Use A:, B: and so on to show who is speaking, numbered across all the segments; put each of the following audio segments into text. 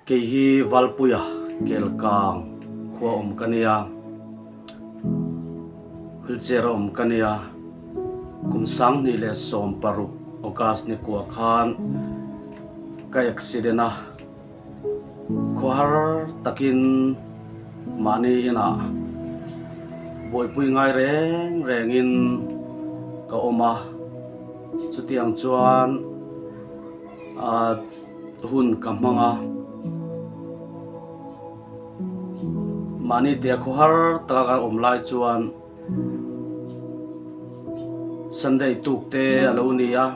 A: Kei hi Valpuia Kelkang khua awm ka nia, wheelchair a awm ka nia. Kum 2016 August ni kua khan ka accident a, Khawhar takin mahni inah buaipui ngai reng rengin ka awm a, chutiang chuan ah hun ka hmang a, mahni tia khawhar taka kan awm lai chuan Sunday tuk te a lo ni a,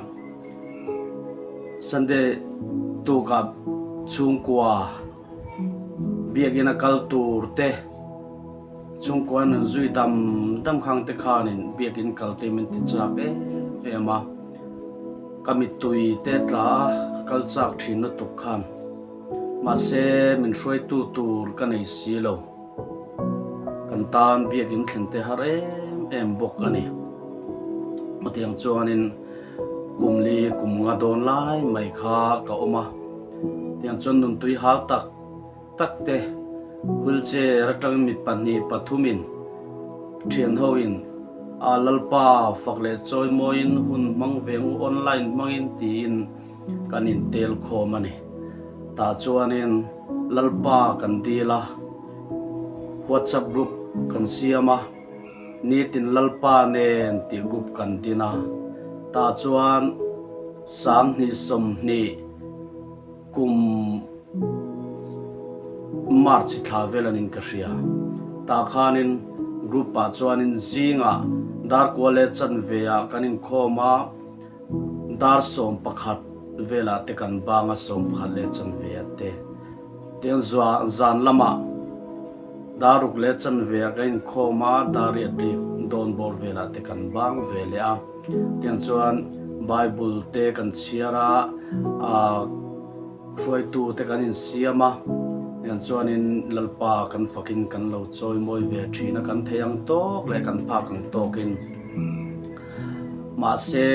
A: Sunday tukah chhungkua biakina kal tur te chhungkua in rawn zui dam dam khang te khanin biakin kal te min ti chak em em a, ka mittui te tla a ka kal chak thin lutuk khan mahse min hruaitu tur ka nei si lo. Kan tan biakinn thlen te har em em bawk a ni. Hetiang chuanin kum li kum nga dawn lai mai kha ka awm a, tiang chuan nuntui hal tak tak te wheelchair atangin mi pahnih pathumin thian hoin a Lalpa fak leh chawimawiin hun hmang ve ngu online hmangin tiin kan intel khawm a ni. Tah chuanin Lalpa kan dil a, WhatsApp group kan siam a, nitin Lalpa nen tih group kan din a. Tah chuan 2020 kum March thla vel anin ka hria. Tah khanin group ah chuanin zingah dar kua leh chanve ah kan inkhawm a, Dar 11 velah te kan bang a, 11 leh chanve ah te. Tiang zan lamah dar ruk leh chanve ah kan inkhawm a, dar riat rik dawn bawr velah te kan bang ve leh a. Tiang chuan Bible te kan chhiar a, ah hruaitu te kan insiam a. Tiang chuanin Lalpa kan fakin kan lo chawimawi ve thin a, kan thei ang tawk leh kan phak ang tawkin. Mahse,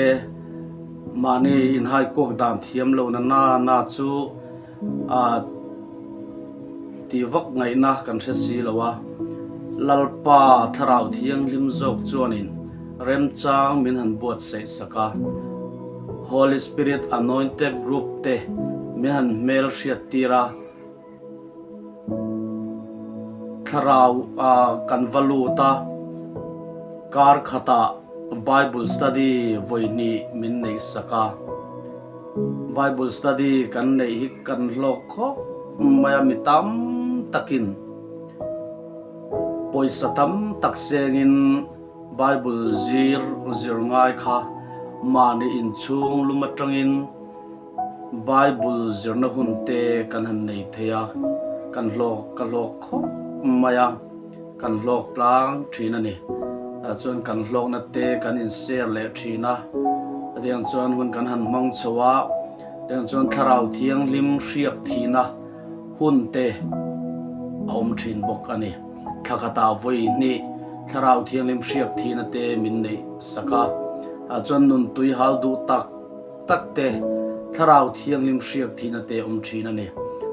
A: mahni inhaikuak dan thiam lo na na na chu a tih vak ngaihna kan hre si lo a, Lalpa Thlarau Thianghlim zawk chuanin remchang min han buatsaih sak a, Holy Spirit Anointed Group te min han hmel hriat tir a, Thlarau kan va lut a, kar khatah Bible study vawi hnih min neih sak a. Bible study kan neih hi kan hlawk khawp mai a, mi tam takin pawisa tam tak sengin Bible zir zir ngai kha mahni inchhung lum atangin Bible zirna hun te kan han nei thei a, kan hlawk ka hlawk khawp mai a, kan hlawk tlang thin a ni. Tah chuan kan hlawkna te kan in share leh thin a, hetiang chuan hun kan han hmang chho a, hetiang chuan Thlarau Thianghlim hriak thihna hun te a awm thin bawk a ni. Thla khatah vawi hnih Thlarau Thianghlim hriak thihna te min neih sak a, tah chuan nun tui hal duh tak tak te, Thlarau Thianghlim hriak thihna te awm thin a ni.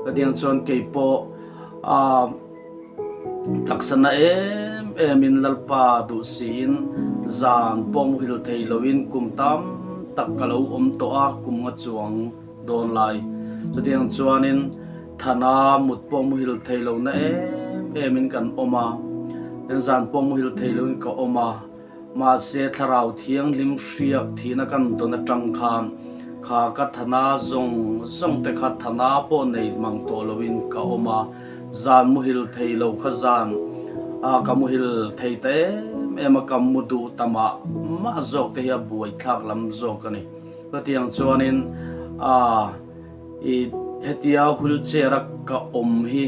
A: Hetiang chuan kei pawh a taksa na em em in Lalpa duh siin zan pawh muhil thei loin kum tam tak ka lo awm tawh a, kum nga chuang dawn lai. Chutiang chuanin thana mut pawh muhil thei lo na em em in kan awm a, tin zan pawh muhil thei loin ka awm a. Mahse Thlarau Thianghlim hriak thihna kan dawn atang khan kha ka thana zawng zawng te kha thana pawh nei mang tawh loin ka awm a, zan muhil thei lo kha zan a ka muhil thei ta em em a, ka mu duh ta mah mah zawk te hi a buaithlak lam zawk a ni. Chutiang chuanin a. I hetia wheelchair a ka awm hi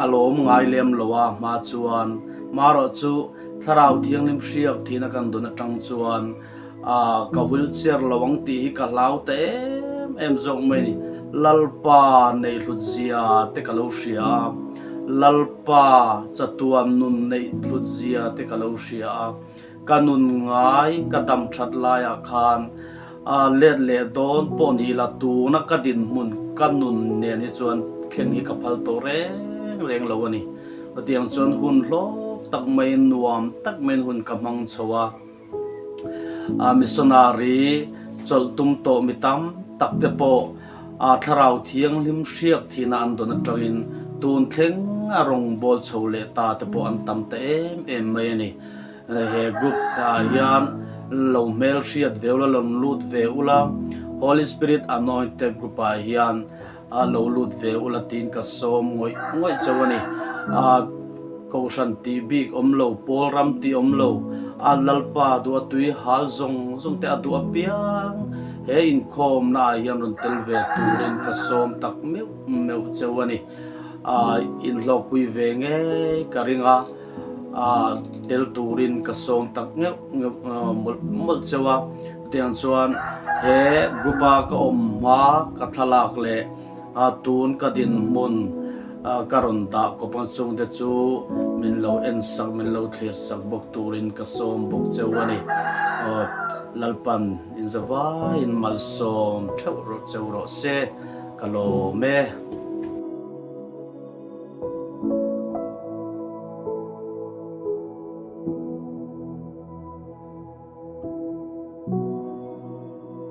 A: a lawm ngai lem lo a hma chuan marawh chu Thlarau Thianghlim hriak thihna kan dawn atang chuan ka wheelchair lo ang tih hi ka hlau ta em em zawk mai a ni. Lalpa neih hlut zia te ka lo hria a, Lalpa chatuan nun neih hlut zia te ka lo hria a. Ka nun ngai ka dam that laiah khan let leh dawn pawh ni ila tuna ka dinhmun. ka nun nen hi chuan thleng hi ka phal tawh reng reng lo a ni. Chutiang chuan hun hlawk tak maiin nuam tak maiin hun ka hmang chho a. Missionary chawlh tum tawh mi tam tak te pawh thlarau thianghlim hriak thihna an dawn atangin tun thleng a rawngbâwl chho leh ta te pawh an tam ta em em mai a ni. He group ah hian lo hmel hriat ve ula, rawn lut ve ula, Holy Spirit Anointed group ah hian lo lut ve ula tiin ka sawm ngawih ngawih chauh a ni. Kohhran tih bik awm lo, pawl ram tih awm lo, a Lalpa duh a tui hal zawng zawng te a duh apiang he inkhawmna ah hian rawn tel ve turin ka sawm tak meuh meuh chauh a ni. Inhlawkpui ve ngei ka ring a. Tel turin ka sawm tak ngeuh ngeuh mawlh mawlh chauh a, chutiang chuan he group a ka awm hma ka thlalak leh tun ka dinhmun ka rawn dah kawp ang chungte chu min lo en sak min lo thlir sak bawk turin ka sawm bawk chauh a ni. Lalpan inzavaiin malsawm theuh rawh chauh rawh se ka lawm e.